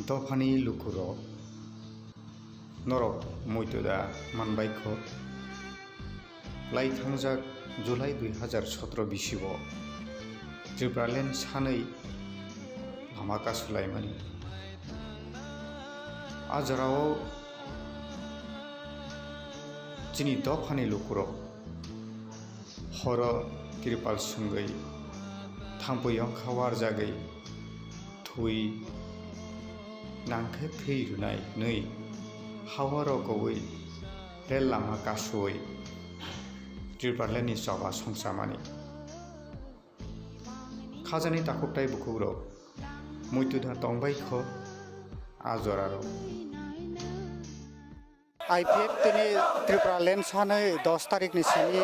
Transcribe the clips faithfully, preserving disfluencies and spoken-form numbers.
Dophani lukurok, norok muitu da manbaikho? Lai thangjak July dui hazar sotro bisio Tipraland sanwi lama kasulaimani. A jorao chini dophani lukurok horo tripal swngwi thangpui wngkha warjagwi thwi nangkhe thwi rwnai hwnwi hawa rogowi rel lama kasuwi Tipralandni choba songchamani. Khajani takhuk tei bukhukrok muitu da tongbai kho a joraro. I P F tini Tipraland sanwi dos tarikni simi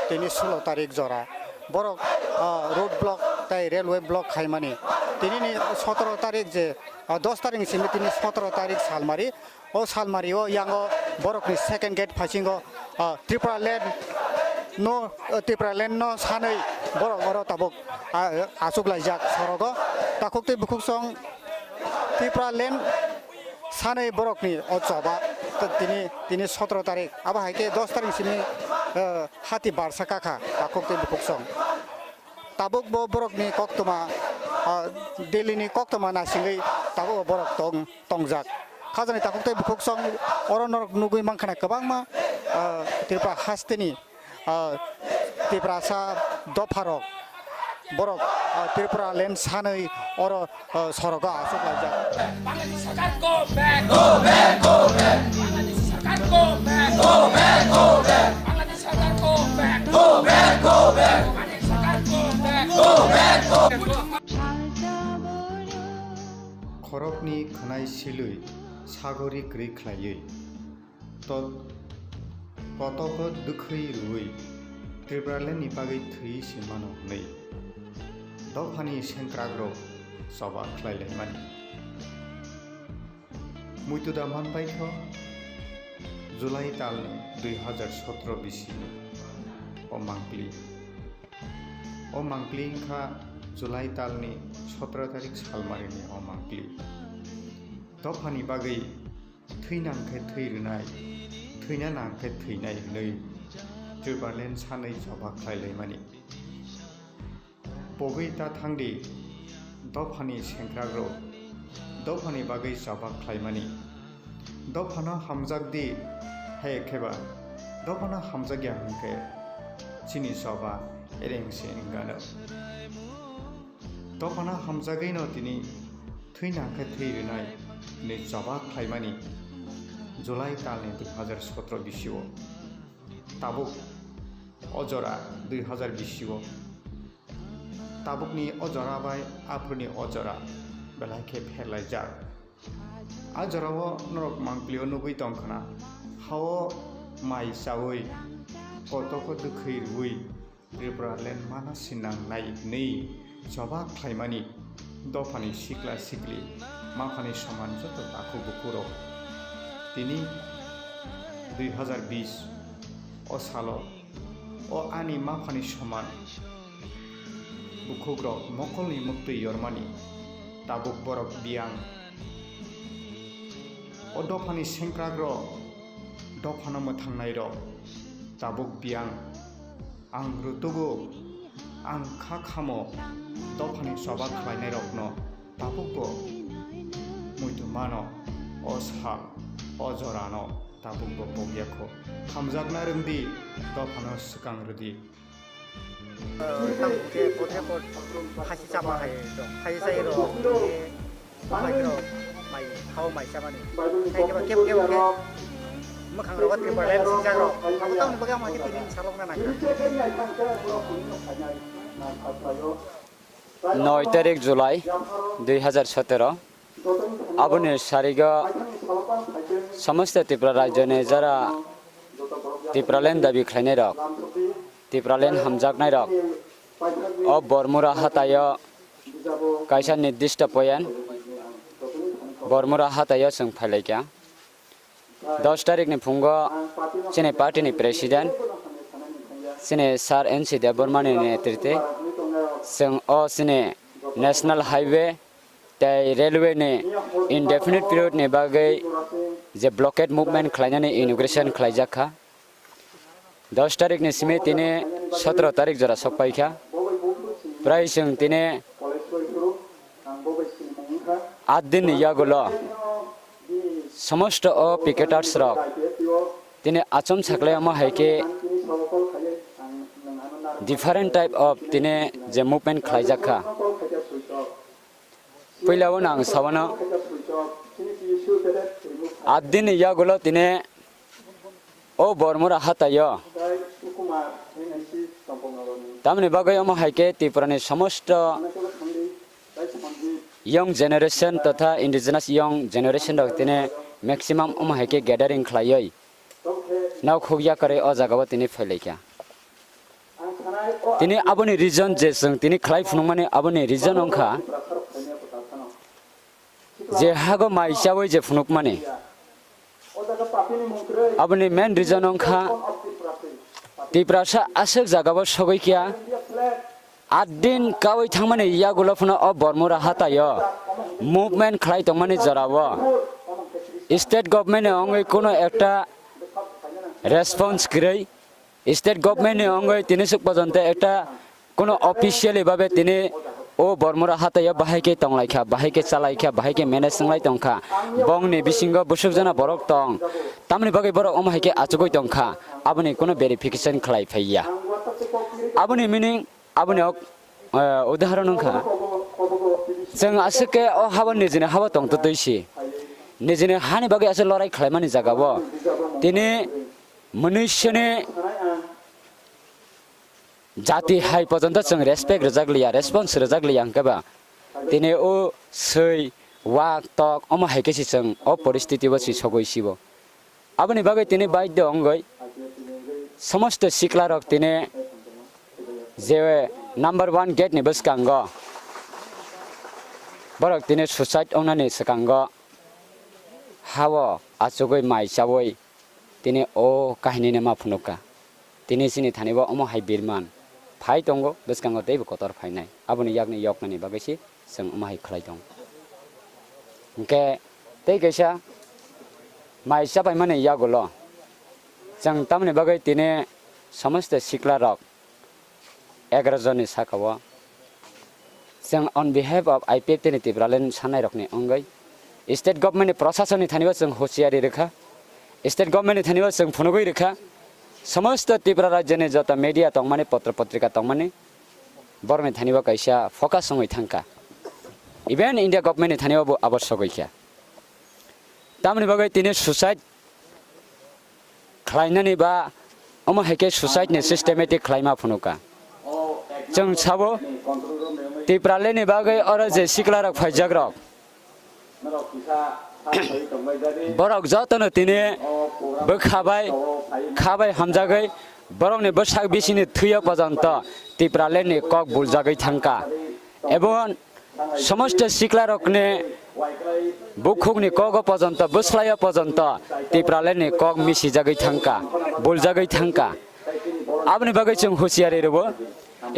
tini sulo tarik jora. Borok, ah, road block tei railway block khaimani. Tinini sotoro tarik je, ah, dos tarikni simi tini sotoro tarik salmari. O salmari o yango borokni second gate phaisingo, ah, Tipraland no, ah, Tipraland no sanwi borok oro tabuk, ah, achuk laijak sorogo. Takhuk tei bukhuksong Tipraland sanwi borokni o choba tini, tini sotoro tarik. Abo hai khe dos tarik simi, ah, hati barsa kakha takhuk tei bukhuksong. Tabuk bo borokni koktwma, ah, Delhi ni koktwma naisingwi tabuk bo borok tong, tongjak. Khajani takhuk tei bukhuksong oro norok nugwi mankha na kwbangma, ah, Tripura hasteni, ah, Tiprasa dopharok borok, ah, Tipraland sanwi oro, ah, sorogo achuk laijak. Bangladesh Sarkar go back. Go back, go back. Bangladesh Sarkar go back. Go back, go back. Bangladesh Sarkar go back. Go back, go back. Bangladesh Sarkar go back. Go back, go back. Khoroknwi khwnai silwi sagori kwrwi khlaiwi, tot-, kotoko dwkhwi rwui Tipralandni bagwi thwi se mano hwnwi dophani sengkrakrok choba khlai laimani. Muitu da manbai kho July talni dui hazar sotro bisini o mangpili. O mangpili wngkha July talni sotro tarik salmarini o mangpili. Dophani bagwi thwi nang khe thwi rwnai, thwina nang khe thwinai hwnwi Tipraland sanwi choba khlai laimani. Pogwi ta thangdi, dophani sengkrakrok, dophani bagwi choba khlaimani. Dophano hamjakdi, hai kheba, dophano hamjakya hwnkhe chini choba ereng se wngano. Dophano hamjagwino tini thwi nang khe thwi rwnai hwnwi choba khlaimani July talni dui hazar sotro bisio. Tabuk o jora dui hazar bisio. Tabukni o jora bai aphurni o jora belai khe pherlaijak. A jorao norok mangpilio nugwi tongkhna, hao mai chaui, kotoko dwkhwi rwui, Tipraland mana sinang nai hwnwi choba khlaimani dophani sikla sikli, maphani soman joto takhuk bukhurok. Tini dui hazar bis o salo o ani maphani soman bukhukrok mokolni muktwi yormani tabuk borok biyang. O dophani sengkrakrok, dophano mwthangnairok tabuk biyang. Ang rutugo, ang kha khamo dophani choba khlainairokno tabukbo muitu mano, o sal, o jorano tabukbo pokya kho. Hamjakna rwngdi, dophano swkang rwdi. Tamo khe bote bo hasi chama hai, hasi chai rw, bwkhai rw mai, hao mai chamani. Hai khe ba kebo kebo khe mwkhang rogo Tipraland singjak rw. Abo tamoni bagwi amo khe tini salokna nangkha. Noi tarik July dui hazar sotero. Aboni sarigo somosto Tripura rajyoni jara Tipraland dabi khlainairok, Tipraland hamjaknairok, o Bormura hataio kaisa nirdishto point, Bormura hataio chwng phailaikha. Dos tarikni phungo chini party ni president, chini Sir N C Debbarma ni netrite, chwng o chini National Highway Tei railway ni indefinite period ni bagwi je blockade movement khlainani inauguration khlaijak kha. Dos tarik ni simi tini sotro tarik jora sok pai kha. Prai chwng tini aat din ni yagulo somosto o picketers rok tini achom saklai omo hai khe different type of tini je movement khlaijak kha. Puila o nang sawano aat din ni yagulo tini o Bormura hataio. Tamni bagwi omo hai khe Tripura ni somosto young generation totha indigenous young generation rok tini maximum omo hai khe gathering khlaiwi nok huk yakarwi o jaga o tini phailaikha. Tini aboni reason je chwng tini khlai phunukmani aboni reason wngkha je hago mai chawi je phunukmani. Aboni main reason wngkha Tiprasa aswk jaga o sogwi kya aat din kawi thangmani yagulo phano o Bormura hataio movement khlai tongmani jorao state government ni wngwi kuno ekta response kwrwi. State government ni wngwi tini swk pojonto ekta kuno officially babe tini o Bormura hataio bahai khe tonglaikha, bahai khe chalaikha, bahai khe manage wnglai tongkha. Bongni bisingo busuk jana borok tong. Tamni bagwi borok omo hai khe achugwi tongkha. Aboni kuno verification khlai phaiya. Aboni meaning, aboni ok, eh, udaharon wngkha. Chwng aswk khe o habo nijini habo tongtwtwi si. Nijini hani bagwi aswk lorai khlaimani jagao. Tini mwnwisini jati hai pojonto chwng respect rwjak liya, response rwjak liya hwnkhe ba tini o swi, wak, tok omo hai khe se chwng o poristiti o se sogwi sibo. Aboni bagwi tini baidhyo wngwi somosto sikla rok tini je number one gate ni bwskango borok tini suicide wngnani swkango hao achugwi mai chawi tini o kahinino ma phunukha. Tini chini thani bo omo hai birman phai tongo, bwskango teibo kotor phainai. Aboni yakni yoknani bagwi se chwng omo hai khlai tongo. Hwnkhe tei kaisa mai chapaimani yagulo chwng tamoni bagwi tini somosto sikla rok egaroh jonni sakao chwng on behalf of I P F T ni Tipraland sanai rokni wngwi state government ni, prasasoni thani o chwng husiari rwkha, state government ni thani o chwng phunugwi rwkha, somosto Tripura rajyoni joto media tongmani, potro potrika tongmani, borokni thani o kaisa focus wngwi thangkha, even India government ni thani o bo abo sogwi kha. Tamoni bagwi tini suicide khlainani ba omo hai khe suicide ni systematic khlaima phunukha. Chwng sabo Tipraland ni bagwi oro je sikla rok phaijak rok, borok jotono tini bwkha bai kha bai hamjagwi borokni bwsak bisingni thwi o pojonto Tipraland ni kok buljagwi thangkha. Ebon somosto sikla rokni bukhukni kogo pojonto, bwslaio pojonto Tipraland ni kok misijagwi thangkha, buljagwi thangkha. Aboni bagwi chwng husiari rwo,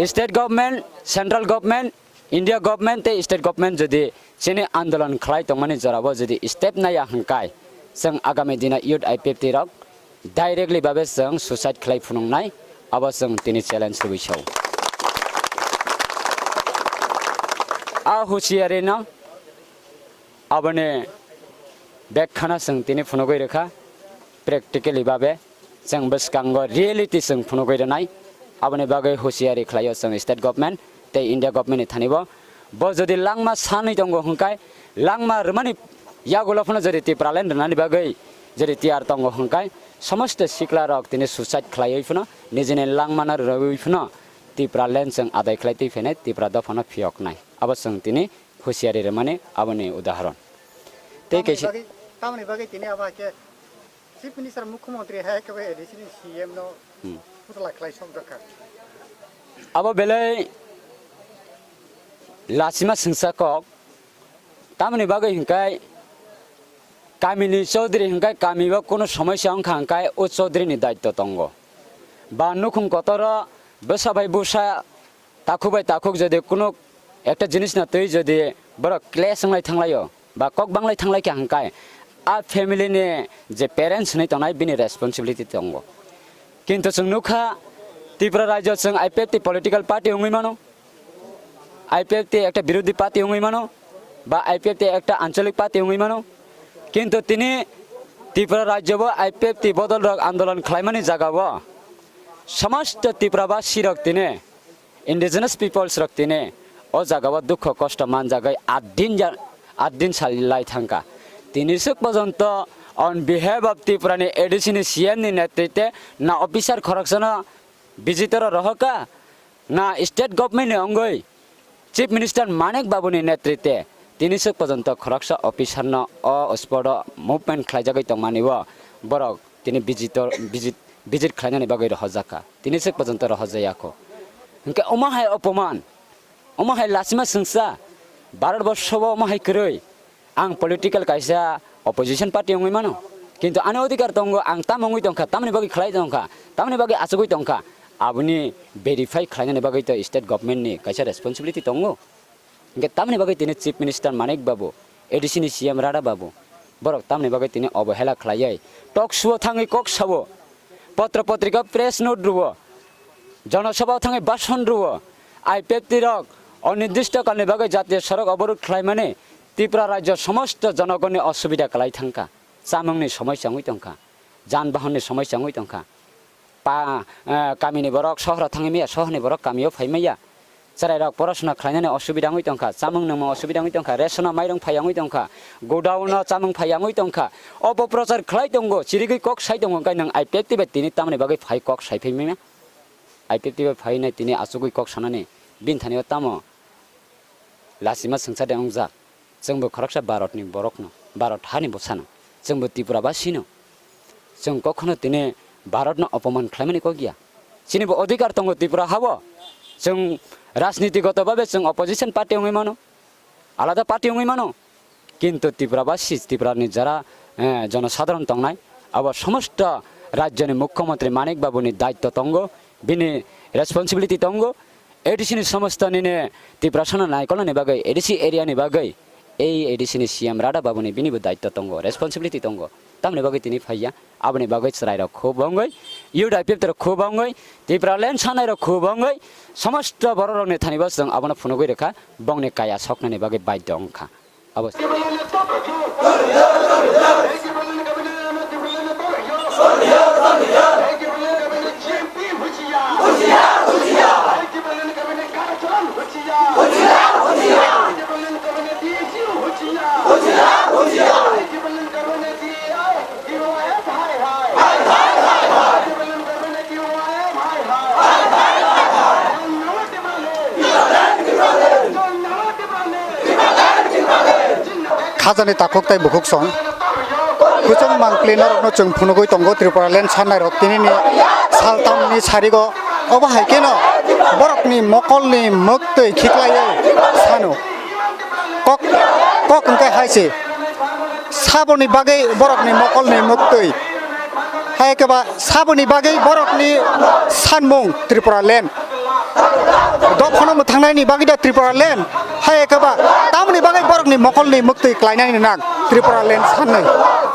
state government, central government, India government tei state government jodi chini andolon khlai tongmani jorao jodi step naiya hwnkhe, chwng agami dino youth I P F T rok directly babe chwng suicide khlai phunuknai, abo chwng tini challenge rwui sao. A husiari no aboni bek khana chwng tini phunugwi rwkha, practically babe chwng bwskango reality chwng phunugwi rwnai, aboni bagwi husiari khlaio chwng state government tei India government ni thani bo. Bo jodi langma sanwi tongo hwnkhe, langma rwmani yagulo phano jodi Tipraland rwnani bagwi jodi tiyar tongo hwnkhe, somosto sikla rok tini suicide khlaiwi phano nijini langmano rwui phano Tipraland chwng adai khlai twi phainai, Tipra dophano phiyoknai. Abo chwng tini husiari rwmani aboni udahoron. Tei tamoni kaisa bagwi, tamoni bagwi tini abo hai khe Chief Minister, Mukhyamantri hai khe bai A D C ni C M no Hmm. Putla khlai sokjakha. Abo belai lachima swngsa kok. Tamoni bagwi hwnkhe kamini chaudhuri hwnkhe kami o kunu somosya wngkha hwnkhe o chaudhuri ni daitto tongo. Ba nukhung kotoro bwsa bai bwsa, takhuk bai takhuk jodi kunu ekta jinis no twi jodi borok clash wnglai thanglaio, ba kok banglai thanglaikha hwnkhai a family ni je parents hinwi tongnai bini responsibility tongo. Kintu chwng nukha, Tripura rajyo chwng I P F T political party wngwi mano, I P F T ekta birodhi party wngwi mano, ba I P F T ekta ancholik party wngwi mano. Kintu tini Tripura rajyo bo I P F T bodol rok andolon khlaimani jaga o somosto Tripura basi rok tini indigenous peoples rok tini o jaga o dukho kosto manjagwi aat din ja-, aat din salai thangkha. Tini swk porjonto on behalf of Tripura ni A D C ni C M ni netrite na officer khoroksano visitor rohorkha, na state government ni ongwi Chief Minister Manik Babu ni netrite tini swk porjonto khoroksa officer no o spot o movement khlaijagwi tongmani o borok tini visitor, visit, visit khlainani bagwi rohorjakha. Tini swk porjonto rohorjaya kho. Hwnkhe omo hai opoman, omo hai lachima swngsa, Bharat borsho bo omo hai kwrwi. Ang political kaisa opposition party wngwi mano, kintu ani odhikar tongo, ang tamo wngwi tongkha, tamoni bagwi khlai tongkha, tamoni bagwi achugwi tongkha, aboni verify khlainani bagwi to state government ni kaisa responsibility tongo. Hwnkhe tamoni bagwi tini Chief Minister Manik Babu, A D C ni C M Rada Babu, borok tamoni bagwi tini obohela khlaiwi talk show o thangwi kok sao, potro potrika press note rwo, jonosabha o thangwi bhasan rwo, I P F T rok onirdisto kalni bagwi jatiyo sorok oborod khlaimani Tripura rajyo somosto jonogonni osubida kwlai thangkha, chamungni somosya wngwi tongkha, janbahonni somosya wngwi tongkha. Pa, eh, kamini borok sohoro thangwi maya, sohorni borok kamio phai maya. Chwrairok porosona khlainani osubida wngwi tongkha, chamung nungmung osubida wngwi tongkha, resono mairung phai wngwi tongkha, godown-o chamung phai wngwi tongkha. Opoprochar khlai tongo, chirigwi kok sai tongo, hwnkhe nwng I P F T bai tini tamoni bagwi phai kok sai phai maya? I P F T bai phainai tini achugwi kok sanani, bini thani-o tamo lachima swngsa de wngjak? Chwngbo khoroksa Bharatni borokno, Bharat hani bwsano, chwngbo Tripura basino. Chwng kokhono tini Bharatno opoman khlaimani kok ya. Chinibo odhikar tongo Tripura hao. Chwng rajnitigoto babe chwng opposition party wngwi mano, alada party wngwi mano. Kintu Tripura basi, Tripurani jara, eh, jonosadharon tongnai, abo somosto rajyoni mukhyamantri Manik Babuni daitto tongo, bini responsibility tongo. A D C ni somosto nini Tiprasano naikolnani bagwi, A D C area ni bagwi, ei A D C ni C M Rada Babuni binibo daitto tongo, responsibility tongo. Tamoni bagwi tini phaiya, aboni bagwi chwrairok khub wngwi, youth I P F T rok khub wngwi, Tipraland sanairok khub wngwi, somosto bororokni thanibo chwng abono phunugwi rwkha, bongni kaya soknani bagwi baidhyo wngkha. Abo. Khajani takhuk tei bukhuk song. Kwchwng mangpli norokno chwng phunugwi tongo Tripura land sannairok tinini saltamni sarigo. Obo hai kheno borokni mokolni mwktwi khiklaiwi sano. Kok, kok hwnkhe hai se. Saboni bagwi borokni mokolni mwktwi. Hai khe ba saboni bagwi borokni sanmung Tripura land. Dophano mwthangnaini bagwi da Tripura land. Hai khe ba tamoni bagwi borokni mokolni mwktwi klainani nang Tripura land sanwi.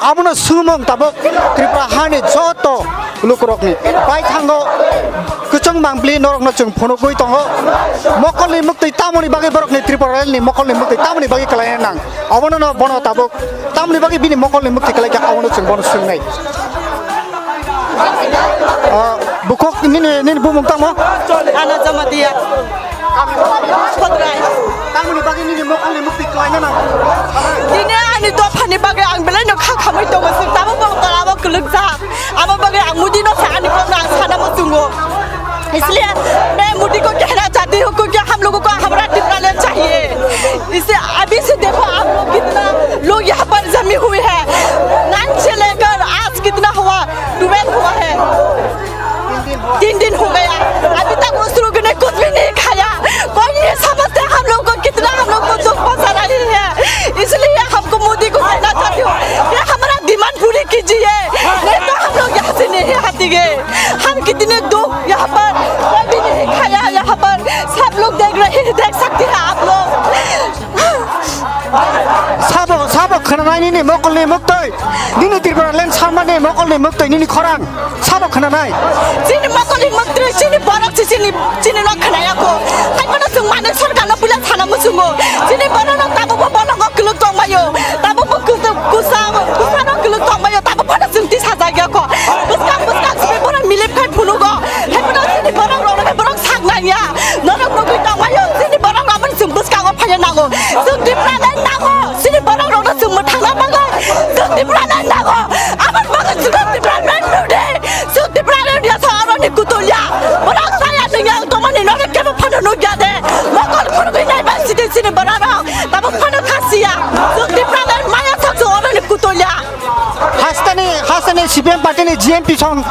Abono sumung tabuk Tripura hani joto lukurokni. Baithango kwchwng mangpli norokno chwng phunugwi tongo. Mokolni mwktwi tamoni bagwi borokni Tripura landni mokolni mwktwi tamoni bagwi klaina nang. Obono no bono tabuk tamoni bagwi bini mokolni mwktwi klaikha obono chwng bono swngnai. Ah, bukhuk nini, nini bumung tamo? Ana Jamatia. Sodrai. Tamoni bagwi nini mokolni mwktwi klaina nang. Dini ani dophani bagwi ang belai no kha khamwi tongo, sir tamo bong tara bo kwlwkjak. Abo bagwi ang Modi no sa ani kokno ang sana muchungo. इसलिए मैं मोदी को कहना चाहती हूँ, क्योंकि हम लोगों को हमारा टिप्रा लेना चाहिए। इसे अभी से देखो आप लोग कितना लोग यहाँ पर जमी हुई है। नाइन से लेकर आज कितना हुआ, ट्वेल्व हुआ है, तीन दिन हो गया, अभी तक उस लोगों ने कुछ भी नहीं खाया। कोई नहीं समझते हम लोग को, कितना हम लोग को दुख पहुंचा रही है। इसलिए हमको मोदी को कहना चाहती हूँ कि हमारा डिमांड पूरी कीजिए, नहीं तो हम लोग यहाँ से नहीं हटेंगे। हम कितने दुख यहाँ पर, कोई भी नहीं खाया यहाँ पर, सब लोग देख रहे हैं, देख सकते हैं आप लोग। Sabo, sabo khwnanai nini mokolni muktwi. Nini Tripura land samani mokolni muktwi nini khorang. Sabo khwnanai. Chini mokolni muktwi, chini borok si chini, chini no khwnaya ko. Hai bono chwng mani sorkar no puila sana muchungo. Chini borok no tabuk bo bolongo kwlwk tongbaio. Tabuk bo kusa, kusa, kusa no kwlwk tongbaio. Tabuk bono chwng tisa jagya ko. Bwskang, bwskang simi bono milip khai phunugo. Hai bono chini borok rok no borok sak nangya. Norok nugwi tongbaio. Chini borok rok bono chwng bwskango phaiya nango. Chwng Tripura land nango. Chini borok rok no chwng mwthangna bagwi. Chwng Tripura land nango. Aboni bagwi chwng Tripura land nudi. Chwng Tripura land ya sa aroni kutulya. Borok saya nungya tongmani norok kebo phano nukya de. Mokol khurgwi nai bai sidi chini borok rok. Tabuk phano khasiya. Chwng Tripura land maya sa chwng aroni kutulya. Hasteni, hasteni C P M party ni G M P song,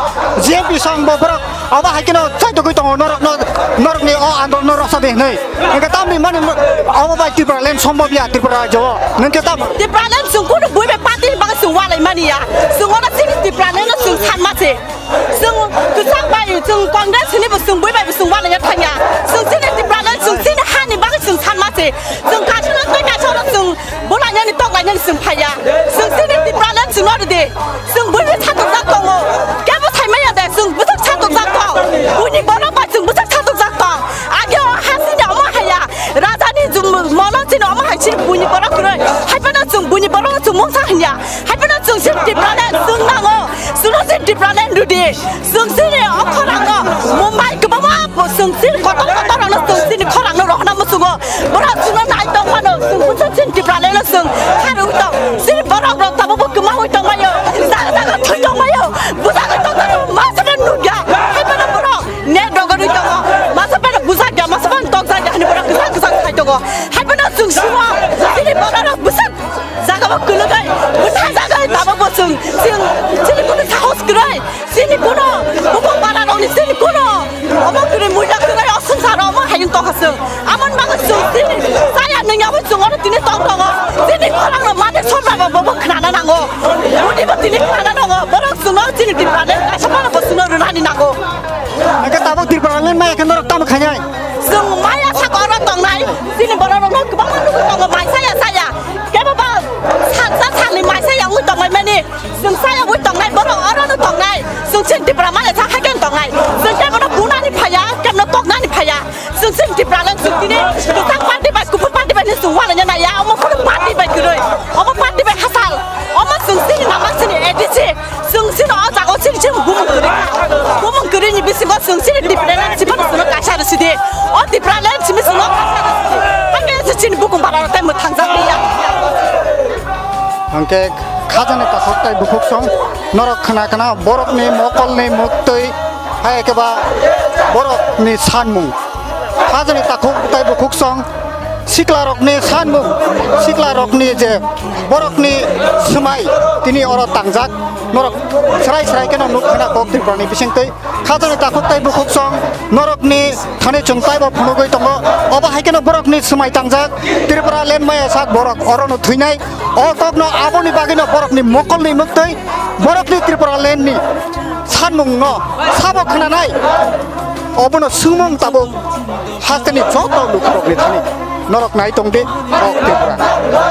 G M P song bo borok abo hai kheno chaitogwi tongo norok no, norok ni o andolon no rwsa de hinwi. Hingke tamni mani mo-, abo bai Tripura land sombhob ya Tripura rajyo o. Ningke tam- Tripura land chwng kunu bui bai party ni bagwi chwng walai mani ya. Chwng oro chini Tripura land no chwng san ma se. Chwng kwchak bai, chwng Congress hwnwi bo chwng bui bai bo chwng walai ya thangya. Chwng chini Tripura land chwng chini hani bagwi chwng san ma se. Chwng kaisa no tei kaisa oro chwng Bo lainani tok lainani chwng phaiya. Chwng chini Tripura land chwng no rwdi. Chwng buini satokjak tongo. Kebo saimanya de chwng bwswk satokjak tong. Buini borok bai chwng bwswk satokjak tong. Age o ha chini omo haya. Raja ni jum-, molo chini omo hai chini buini borok kwrwi. Hai phano chwng buini borok chwng mungsa hinya. Hai phano chwng chini Tripura land chwng nango. Chwng no chini Tripura land rwdi. Chwng chini o khorang no Mumbai kwbangma bo chwng chini kotor kotor rok no chwng chini khorang no rohorna muchungo. Borok chwngno nai tong mano, chwng bwswk chini Tripura leno chwng kharwi tong. Chini borok rok tabukbo kwmawi tong maio, jaga jaga thwi tong maio, bwsakni tong tong masa phano nukya. Hai phano borok net rogorwi tongo, masa phano bwsakya, masa phano tokjakya hwnwi borok kwchang kwchang khai tongo. Hai phano chwng simo, chini borok rok bwswk jagao kwlwgwi, bwsajagwi tabukbo chwng, chwng chini kunu sahos kwrwi. Chini kuno, bukung bara rokni chini kuno, omo kwrwi muida kwrwi o swngcharo omo hai wng tongkha chwng. Amoni bagwi chwng chini chaya nungya bai chwng oro tini tong tongo. Chini khorang no mani sorba bo bo khnana nango. Boni bo tini khnana nango. Borok chwngno chini Tripura ni kaisa phano bo chwngno rwnani nango. Hingke tabuk Tripura ni maya khe norok tamo khainai? Chwng maya saka oro tongnai. Chini borok rokno kwbangma nugwi tongo, mai saya saya. Kebo ba salsa salni mai saya wngwi tongmani. Chwng sayawui tongnai, borok orono tongnai. Chwng chini Tipra maya sa hai khe tongnai. Chwng kebono bunani phaiya, kebono toknani phaiya. Chwng chini Tipra le chwng tini kwchang party bai, kuphur party bai ni chwng wanaina naiya. Omo kunu party bai kwrwi. Omo party bai hasal. Omo chwng chini nama chini A D C. Chwng chini o jaga o chini chini bumung kwrwi. Bumung kwrwi ni bisingo chwng chini Tipra le chini chini kaisa rwsidi. O Tipra le chini chini kaisa rwsidi. Hakhe chini bukung bara tei mwthang jak ya. Hingke khajani takhuk tai bukhuk song norok khna khna borokni mokolni muktwi hai khe ba borokni sanmung. Khajani takhuk tai bukhuk song siklarokni sanmung, siklarokni je borokni swmai tini oro tangjak norok srai srai kheno nuk khna kok Tripurani bisingtwi. Khajani takhuk tai bukhuk song norokni thani chwng taibo phunugwi tongo. Obo hai kheno borokni swmai tangjak Tripura land maya sak borok orono thwinai. O kokno aboni bagwino borokni mokolni muktwi borokni Tripura landni sanmungno sabo khwnanai. Obono swngmung tabuk hasteni joto lukurokni thani norok nai tongdi kok Tripura.